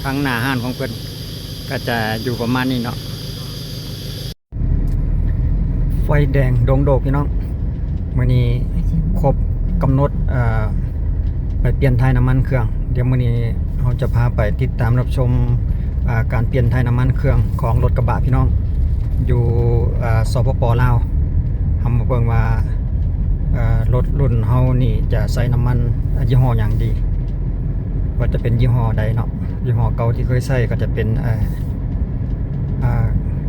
ທາງໜ້າຮ້ານຂອງເພິ່ນກໍຈະຢູ່ປະມານນີ້ເນາະ. ໄຟແດງດົງໂດກພີ່ນ້ອງ, ມື້ນີ້ຄົບກຳນົດ ເອີ ໄປປ່ຽນຖ່າຍນ້ຳມັນເຄື່ອງ. ດຽວມື້ນີ້ເຮົາຈະພາໄປຕິດຕາມຮັບຊົມ ເອີ ການປ່ຽນຖ່າຍນ້ຳມັນເຄື່ອງຂອງລົດກະບະພີ່ນ້ອງ ຢູ່ ເອີ ສປປ ລາວ. ເຮົາມາເບິ່ງວ່າ ເອີ ລົດລຸ້ນເຮົານີ້ຈະໃຊ້ນ້ຳມັນ ເອີ ຍີ່ຫໍ້ຫຍັງດີ, ວ່າຈະເປັນຍີ່ຫໍ້ໃດເນາະ, ຍີ່ຫໍ້ເກົ່າທີ່ເຄີຍໃຊ້ກໍຈະເປັນ ເອີ ເອີ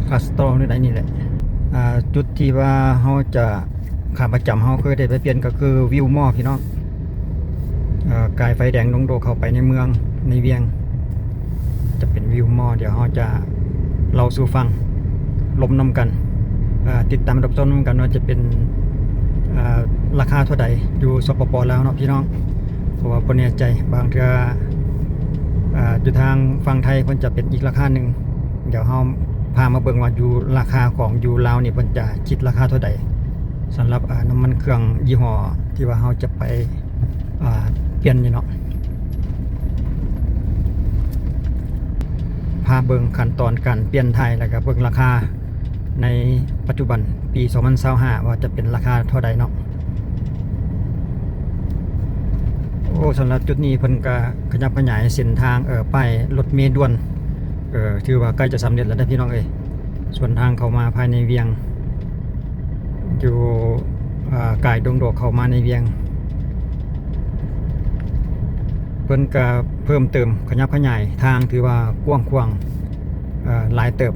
ຄາສໂຕຣ ຫຼືໃດນີ້ແຫຼະ. ເອີ ຈຸດທີ່ວ່າເຮົາຈະ ຂາປະຈຳເຮົາເຄີຍໄດ້ໄປປ່ຽນກໍຄືວິວມໍພີ່ນ້ອງ, ເອີ ກາຍໄຟແດງດົງໂດກເຂົ້າໄປໃນເມືອງ ໃນວຽງ ຈະເປັນວິວມໍ. ດຽວເຮົາຈະເລົ່າສູ່ຟັງ ລົມນຳກັນ ເອີ ຕິດຕາມຮັບຊົມນຳກັນວ່າຈະເປັນ ເອີ ລາຄາເທົ່າໃດ ຢູ່ ສປປ ລາວເນາະພີ່ນ້ອງ, ເພາະວ່າບໍ່ແນ່ໃຈ ບາງເທື່ອ ເອີ ຢູ່ທາງຝັ່ງໄທເພິ່ນຈະເປັນອີກລາຄາໜຶ່ງ. ດຽວເຮົາພາມາເບິ່ງວ່າຢູ່ລາຄາຂອງຢູ່ລາວນີ້ເພິ່ນຈະຄິດລາຄາເທົ່າໃດ ສຳລັບ ເອີ ນ້ຳມັນເຄື່ອງຍີ່ຫໍ້ທີ່ວ່າເຮົາຈະໄປ ເອີ ປ່ຽນນີ້ເນາະ. ພາເບິ່ງຂັ້ນຕອນການປ່ຽນຖ່າຍ ແລ້ວກໍເບິ່ງລາຄາໃນປັດຈຸບັນ ປີສອງພັນຊາວຫ້າ ວ່າຈະເປັນລາຄາເທົ່າໃດເນາະ. ໂອ້ ສຳລັບຈຸດນີ້ເພິ່ນກະຂະຫຍັບຂະຫຍາຍເສັ້ນທາງ ເອີ ປ້າຍລົດເມດ່ວນ ເອີ ຖືວ່າໃກ້ຈະສຳເລັດແລ້ວເດີພີ່ນ້ອງເອີຍ. ສ່ວນທາງເຂົ້າມາພາຍໃນວຽງ ຢູ່ ເອີ ກາຍດົງໂດກເຂົ້າມາໃນວຽງ ເພິ່ນກະເພີ່ມເຕີມຂະຫຍັບຂະຫຍາຍທາງ ຖືວ່າກວ້າງຂວາງ ເອີ ຫຼາຍເຕີບ.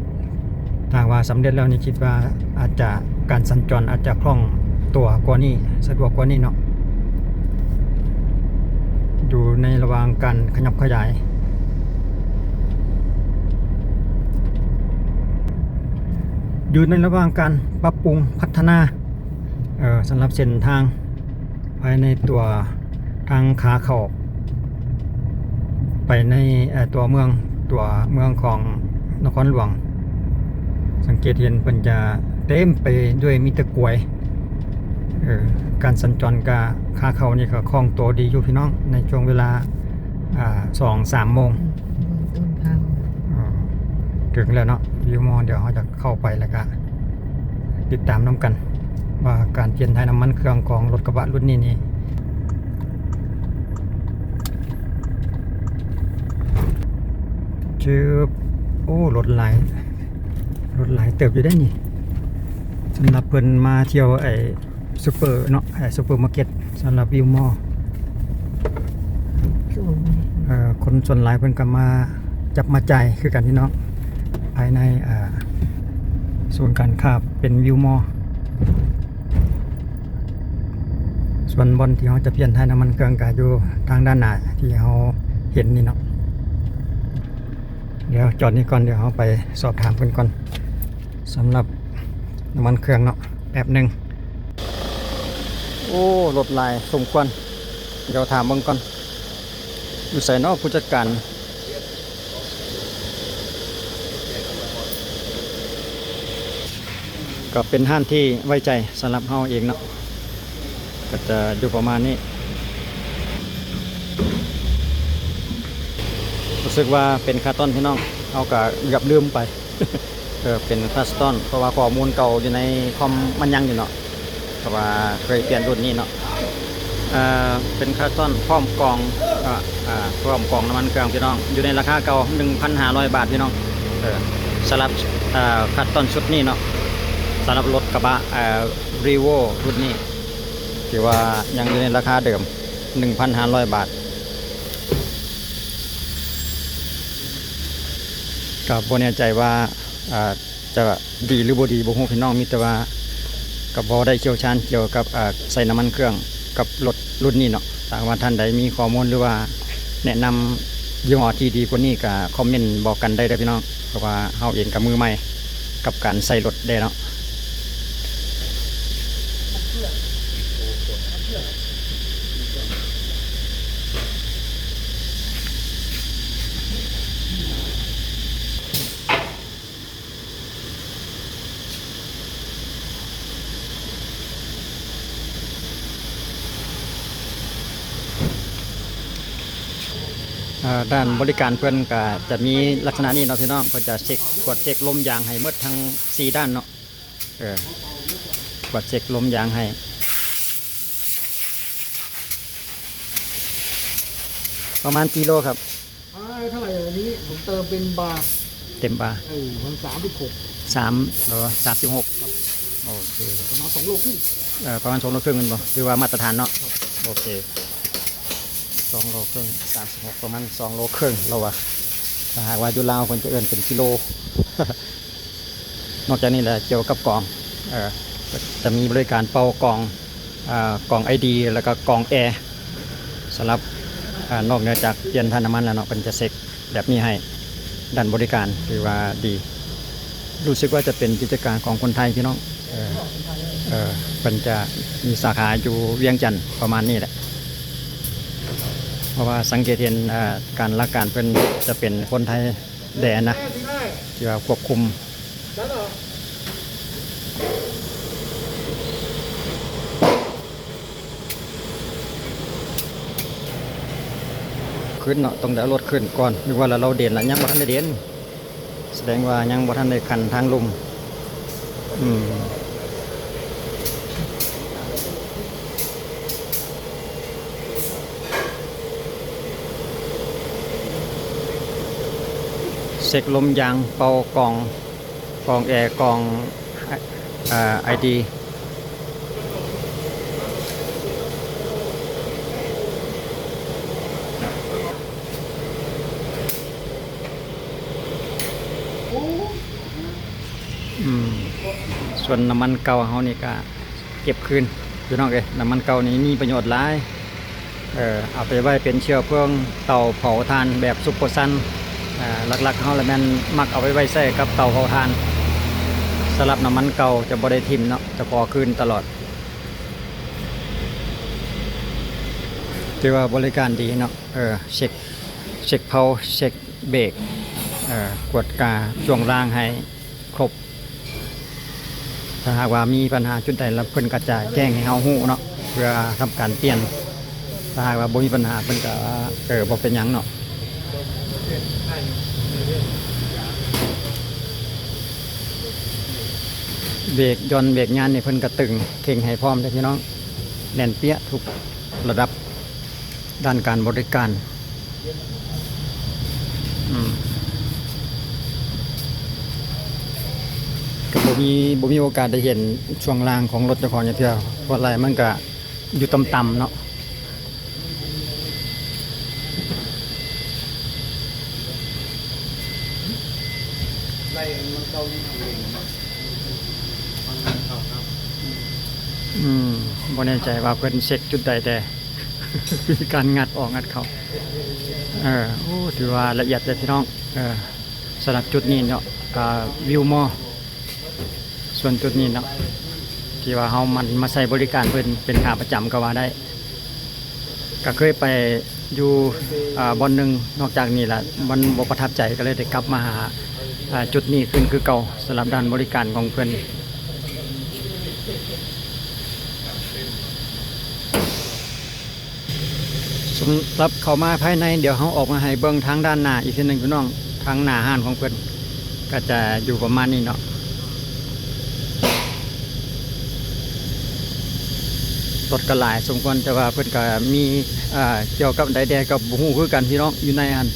ຖ້າຫາກວ່າສຳເລັດແລ້ວນີ້ ຄິດວ່າອາດຈະ ການສັນຈອນອາດຈະຄ່ອງຕົວກວ່ານີ້ ສະດວກກວ່ານີ້ເນາະ. ຢູ່ໃນລະຫວ່າງການຂະຫຍັບຂະຫຍາຍ ຢູ່ໃນລະຫວ່າງການປັບປຸງພັດທະນາ ເອີ ສຳລັບເສັ້ນທາງພາຍໃນຕົວ ທາງຂາເຂົ້າໄປໃນ ເອີ ຕົວເມືອງ ຕົວເມືອງຂອງນະຄອນຫຼວງ ສັງເກດເຫັນເພິ່ນຈະເຕັມໄປດ້ວຍມີແຕ່ກວຍ. ເອີ ການສັນຈອນກະຂາເຂົ້ານີ້ກະຄ່ອງໂຕດີຢູ່ພີ່ນ້ອງ ໃນຊ່ວງເວລາ ອາ ສອງສາມໂມງ. ເອີ ເຖິງແລ້ວເນາະ ຢູ່ມໍ ດຽວເຮົາຈະ ເຂົ້າໄປ ແລ້ວກະຕິດຕາມນຳກັນວ່າການປ່ຽນຖ່າຍນ້ຳມັນເຄື່ອງຂອງລົດກະບະລຸ້ນນີ້ນີ້ ຈຶບ ໂອ້ ລົດຫຼາຍ ລົດຫຼາຍເຕີບຢູ່ເດ້ນີ້ ສຳລັບເພິ່ນມາທ່ຽວໄອ້ ຊຸບເປີເນາະ ເອີ ຊຸບເປີມາເກັດ ສຳລັບວິວມໍ ເອີ ຄົນສ່ວນຫຼາຍເພິ່ນກໍມາຈັບມາຈ່າຍຄືກັນພີ່ນ້ອງ ພາຍໃນ ເອີ ສູນການຄ້າເປັນວິວມໍ. ສ່ວນບ່ອນທີ່ເຮົາຈະປ່ຽນຖ່າຍນ້ຳມັນເຄື່ອງກໍຢູ່ທາງດ້ານໜ້າທີ່ເຮົາເຫັນນີ້ເນາະ. ດຽວຈອດນີ້ກ່ອນ ດຽວເຮົາໄປສອບຖາມເພິ່ນກ່ອນ ສຳລັບນ້ຳມັນເຄື່ອງເນາະ ແປັບໜຶ່ງ. ໂອ້ ລົດຫຼາຍສົມຄວນ ດຽວຖາມເບິ່ງກ່ອນ ຢູ່ໃສເນາະຜູ້ຈັດການ. ກໍເປັນຮ້ານທີ່ໄວ້ໃຈສຳລັບເຮົາເອງເນາະ ກໍຈະຢູ່ປະມານນີ້. ຮູ້ສຶກວ່າເປັນຄາສຕອນພີ່ນ້ອງ ເຮົາກໍເກືອບລືມໄປ ເອີ ເປັນຄາສຕອນ ເພາະວ່າຂໍ້ມູນເກົ່າຢູ່ໃນຄອມມັນຍັງຢູ່ເນາະ ເພາະວ່າເຄີຍປ່ຽນລຸ້ນນີ້ເນາະ. ເອີ ເປັນຄາສຕອນພ້ອມກ່ອງ ເອີ ເອີ ພ້ອມກ່ອງນ້ຳມັນເຄື່ອງພີ່ນ້ອງ ຢູ່ໃນລາຄາເກົ່າ ໜຶ່ງພັນຫ້າຮ້ອຍບາດພີ່ນ້ອງ. ເອີ ສຳລັບ ເອີ ຄາສຕອນຊຸດນີ້ເນາະ ສຳລັບລົດກະບະ ເອີ ຣີໂວລຸ້ນນີ້ ຖືວ່າຍັງຢູ່ໃນລາຄາເດີມ ໜຶ່ງພັນຫ້າຮ້ອຍບາດ. ກໍບໍ່ແນ່ໃຈວ່າ ເອີ ຈະດີຫຼືບໍ່ດີບໍ່ຮູ້ພີ່ນ້ອງ ມີແຕ່ວ່າກໍບໍ່ໄດ້ຊ່ຽວຊານກ່ຽວກັບ ເອີ ໃສ່ນ້ຳມັນເຄື່ອງກັບລົດລຸ້ນນີ້ເນາະ. ຖ້າຫາກວ່າທ່ານໃດມີຂໍ້ມູນ ຫຼືວ່າແນະນຳຍີ່ຫໍ້ທີ່ດີກວ່ານີ້ ກໍຄອມເມັນບອກກັນໄດ້ເດີພີ່ນ້ອງ ເພາະວ່າເຮົາເອງກໍມືໃໝ່ກັບການໃສ່ລົດເດ້ເນາະ. ດ້ານບໍລິການເພິ່ນກະຈະມີລັກສະນະນີ້ເນາະພີ່ນ້ອງ, ເພິ່ນຈະເຊັກ ກວດເຊັກລົມຢາງໃຫ້ໝົດທັງສີ່ດ້ານເນາະ. ເອີ ກວດເຊັກລົມຢາງໃຫ້ ປະມານກິໂລຄັບ? ອ່າ ເທົ່າໃດອັນນີ້? ຜົມເຕີມເປັນບາ ເຕັມບາ ເອີ ມັນສາມສິບຫົກ ສາມ ເອີ ສາມສິບຫົກ ໂອເຄ ປະມານສອງໂລຄຶ່ງ ເອີ ປະມານສອງໂລຄຶ່ງແມ່ນບໍ່? ຖືວ່າມາດຕະຖານເນາະ ໂອເຄ ສອງໂລຄຶ່ງ ສາມສິບຫົກ ປະມານສອງໂລຄຶ່ງ ລາວວ່າ ຖ້າຫາກວ່າຢູ່ລາວເພິ່ນຈະເອີ້ນເປັນກິໂລ. ນອກຈາກນີ້ແລ້ວ ກ່ຽວກັບກອງ ເອີ ຈະມີບໍລິການເປົ່າກອງ ອາ ກອງໄອດີ ແລ້ວກໍກອງແອ ສຳລັບ ອາ ນອກເໜືອຈາກປ່ຽນຖ່າຍນ້ຳມັນແລ້ວເນາະ ເພິ່ນຈະເຊັກແບບນີ້ໃຫ້ ດ້ານບໍລິການຖືວ່າດີ ຮູ້ສຶກວ່າຈະເປັນກິດຈະການຂອງຄົນໄທພີ່ນ້ອງ ເອີ ເອີ ເພິ່ນຈະມີສາຂາຢູ່ວຽງຈັນ ປະມານນີ້ແຫຼະ ເພາະວ່າສັງເກດເຫັນ ອາ ການຫຼັກການເພິ່ນຈະເປັນຄົນໄທ ແດນນະ ທີ່ວ່າຄວບຄຸມ ຂຶ້ນເນາະ ຕ້ອງໄດ້ເອົາລົດຂຶ້ນກ່ອນ ນຶກວ່າລາວເດັນລະ ຍັງບໍ່ທັນໄດ້ເດັນ ສະແດງວ່າຍັງບໍ່ທັນໄດ້ຂັ້ນທາງລຸ່ມ ອືມ. ເຊັກລົມຢາງ ເປົ່າກອງ ກອງແອ ກອງ ເອີ ໄອດີ ອືມ ສ່ວນນ້ຳມັນເກົ່າເຮົານີ້ກະເກັບຄືນ ພີ່ນ້ອງເອີຍ ນ້ຳມັນເກົ່ານີ້ມີປະໂຫຍດຫຼາຍ ເອີ ເອົາໄປໄວ້ເປັນເຊື້ອເພີງເຕົາເຜົາຖ່ານແບບຊຸບເປີຊັນ ເອີ ຫຼັກໆເຮົາລະແມ່ນມັກເອົາໄປໄວ້ໃຊ້ກັບເຕົາເຜົາຖ່ານ ສຳລັບນ້ຳມັນເກົ່າຈະບໍ່ໄດ້ຖິ້ມເນາະ ຈະຂໍຄືນຕະຫຼອດ ຖືວ່າບໍລິການດີເນາະ ເອີ ເຊັກ ເຊັກເພົາ ເຊັກ ເບກ ເອີ ກວດກາຊ່ວງລ່າງໃຫ້ຄົບ ຖ້າຫາກວ່າມີບັນຫາຈຸດໃດລະເພິ່ນກໍຈະແຈ້ງໃຫ້ເຮົາຮູ້ເນາະ ເພື່ອທຳການປ່ຽນ ຖ້າຫາກວ່າບໍ່ມີບັນຫາເພິ່ນກໍ ເອີ ບໍ່ເປັນຫຍັງເນາະ ເບກຢ່ອນເບກຍານນີ້ເພິ່ນກໍຕຶງເຄັ່ງໃຫ້ພ້ອມເດ້ພີ່ນ້ອງ ແໜ້ນເປຍະທຸກລະດັບ ດ້ານການບໍລິການ ອືມ ກໍບໍ່ມີ ບໍ່ມີໂອກາດໄດ້ເຫັນຊ່ວງລ່າງຂອງລົດເຈົ້າຂອງຈັກເທື່ອ ເພາະວ່າໄລ່ມັນກະຢູ່ຕ່ຳໆເນາະ ໄລ່ມັນເກົ່າຢູ່ ອືມ ບໍ່ແນ່ໃຈວ່າເພິ່ນເຊັກຈຸດໃດແດ່ ມີການງັດອອກງັດເຂົ້າ ເອີ ໂອ້ ຖືວ່າລະອຽດເດ້ພີ່ນ້ອງ ເອີ ສຳລັບຈຸດນີ້ເນາະ ອາ ວິວມໍ ສ່ວນຈຸດນີ້ເນາະ ທີ່ວ່າເຮົາມັນມາໃຊ້ບໍລິການເພິ່ນເປັນຂາປະຈຳກໍວ່າໄດ້ ກໍເຄີຍໄປຢູ່ ອາ ບ່ອນໜຶ່ງ ນອກຈາກນີ້ລະມັນບໍ່ປະທັບໃຈ ກໍເລີຍໄດ້ກັບມາຫາ ອາ ຈຸດນີ້ຄືນຄືເກົ່າ ສຳລັບດ້ານບໍລິການຂອງເພິ່ນ. ສຳລັບເຂົ້າມາພາຍໃນ ດຽວເຮົາອອກມາໃຫ້ເບິ່ງທາງດ້ານໜ້າອີກເທື່ອໜຶ່ງພີ່ນ້ອງ ທາງໜ້າຮ້ານຂອງເພິ່ນ ກໍຈະຢູ່ປະມານນີ້ເນາະ ລົດກໍຫຼາຍສົມຄວນ ແຕ່ວ່າເພິ່ນກໍມີ ເອີ ກ່ຽວກັບໃດແດ່ກໍບໍ່ຮູ້ຄືກັນພີ່ນ້ອງ ຢູ່ໃນຫັ້ນ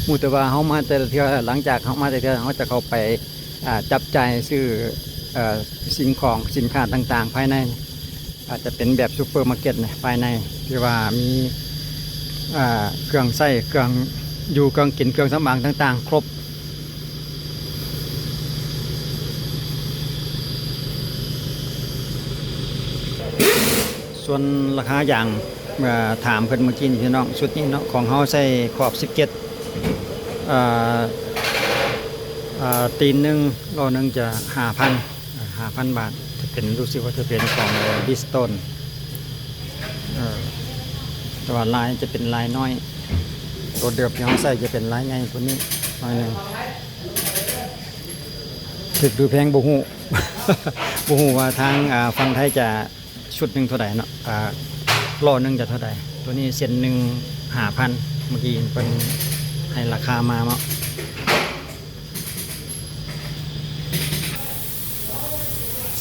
ຮູ້ແຕ່ວ່າເຮົາມາແຕ່ລະເທື່ອ ຫຼັງຈາກເຮົາມາແຕ່ເທື່ອ ເຮົາຈະເຂົ້າໄປ ອາ ຈັບຈ່າຍຊື້ ເອີ ສິ່ງຂອງ ສິນຄ້າຕ່າງໆພາຍໃນ ອາດຈະເປັນແບບຊຸບເປີມາເກັດພາຍໃນ ທີ່ວ່າມີ ເອີ ເຄື່ອງໃຊ້ ເຄື່ອງຢູ່ ເຄື່ອງກິນ ເຄື່ອງສຳອາງຕ່າງໆ ຄົບ. ສ່ວນລາຄາຢາງ ເມື່ອຖາມເພິ່ນເມື່ອກີ້ນີ້ພີ່ນ້ອງ ຊຸດນີ້ເນາະ ຂອງເຮົາໃສ່ຂອບສິບເຈັດ ເອີ ເອີ ຕີນໜຶ່ງ ລໍ້ໜຶ່ງຈະຫ້າພັນ ເອີ ຫ້າພັນບາດ ຈະເປັນ ຮູ້ສຶກວ່າຈະເປັນຂອງ Bridgestone ເອີ ແຕ່ວ່າລາຍຈະເປັນລາຍນ້ອຍ ໂຕເດີມທີ່ເຮົາໃສ່ຈະເປັນລາຍໃຫຍ່ກວ່ານີ້ໜ້ອຍໜຶ່ງ ຖືກຫຼືແພງບໍ່ຮູ້ ບໍ່ຮູ້ວ່າທາງ ອາ ຝັ່ງໄທຈະ ຊຸດໜຶ່ງເທົ່າໃດເນາະ ອາ ລໍ້ໜຶ່ງຈະເທົ່າໃດ ໂຕນີ້ເສັ້ນໜຶ່ງຫ້າພັນ ເມື່ອກີ້ເພິ່ນ ໃຫ້ລາຄາມາເນາະ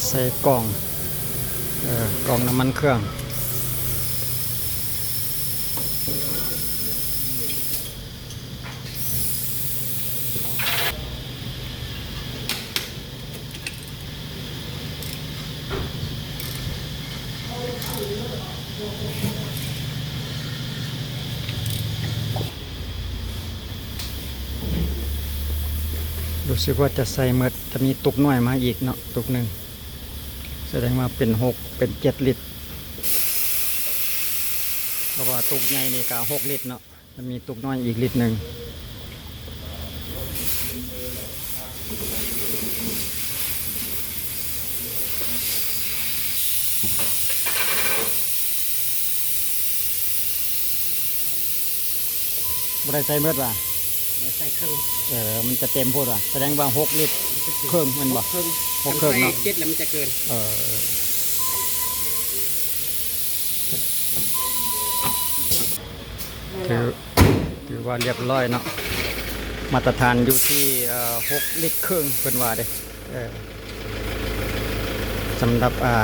ໃສ່ກ່ອງ ເອີ ກ່ອງນ້ຳມັນເຄື່ອງ. ຮູ້ສຶກວ່າຈະໃສ່ໝົດ ຈະມີຕຸກນ້ອຍມາອີກເນາະ ຕຸກໜຶ່ງ ສະແດງວ່າເປັນຫົກ ເປັນເຈັດລິດ ເພາະວ່າຕຸກໃຫຍ່ນີ້ກະຫົກລິດເນາະ. ມັນມີຕຸກນ້ອຍອີກລິດໜຶ່ງ. ບໍ່ໄດ້ໃສ່ໝົດຫວາ? ເອີ ໃສ່ເຄິ່ງ. ເອີ ມັນຈະເຕັມໂພດຫວາ? ສະແດງວ່າຫົກລິດເຄິ່ງແມ່ນບໍ່? ຫົກເຄິ່ງ. ຫົກເຄິ່ງເນາະ. ຄັນໃສ່ເຈັດແລ້ວມັນຈະເກີນ. ເອີ. ຖື ຖືວ່າລຽບຮ້ອຍເນາະ ມາດຕະຖານຢູ່ທີ່ ເອີ ຫົກລິດເຄິ່ງເພິ່ນວ່າເດ້ ເອີ ສຳລັບ ອ່າ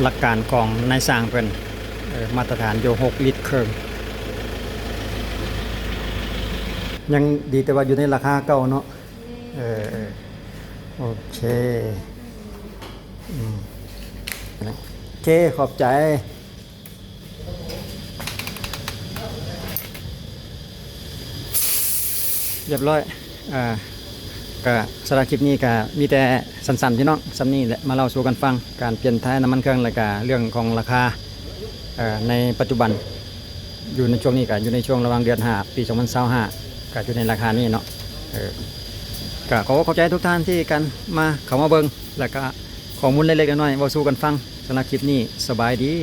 ຫຼັກການຂອງນາຍຊ່າງເພິ່ນ ເອີ ມາດຕະຖານຢູ່ຫົກລິດເຄິ່ງ ຍັງດີແຕ່ວ່າຢູ່ໃນລາຄາເກົ່າເນາະ. ເອີ ເອີ ໂອເຄ ອືມ ໂອເຄ ຂອບໃຈ. ລຽບຮ້ອຍ ອ່າ ກະສຳລັບຄລິບນີ້ກະມີແຕ່ສັ້ນໆ ພີ່ນ້ອງ ສ່ຳນີ້ແຫຼະ ມາເລົ່າສູ່ກັນຟັງ ການປ່ຽນຖ່າຍນ້ຳມັນເຄື່ອງ ແລະກະເລື່ອງຂອງລາຄາ ເອີ ໃນປັດຈຸບັນ ຢູ່ໃນຊ່ວງນີ້ກະຢູ່ໃນຊ່ວງລະຫວ່າງເດືອນຫ້າ ປີສອງພັນຊາວຫ້າ ກະຢູ່ໃນລາຄານີ້ເນາະ. ເອີ ກະຂໍຂອບໃຈທຸກທ່ານທີ່ກັນມາ ເຂົ້າມາເບິ່ງ ແລະກະຂໍ້ມູນເລັກໆ ນ້ອຍໆ ເວົ້າສູ່ກັນຟັງ. ສຳລັບຄລິບນີ້ ສະບາຍດີ.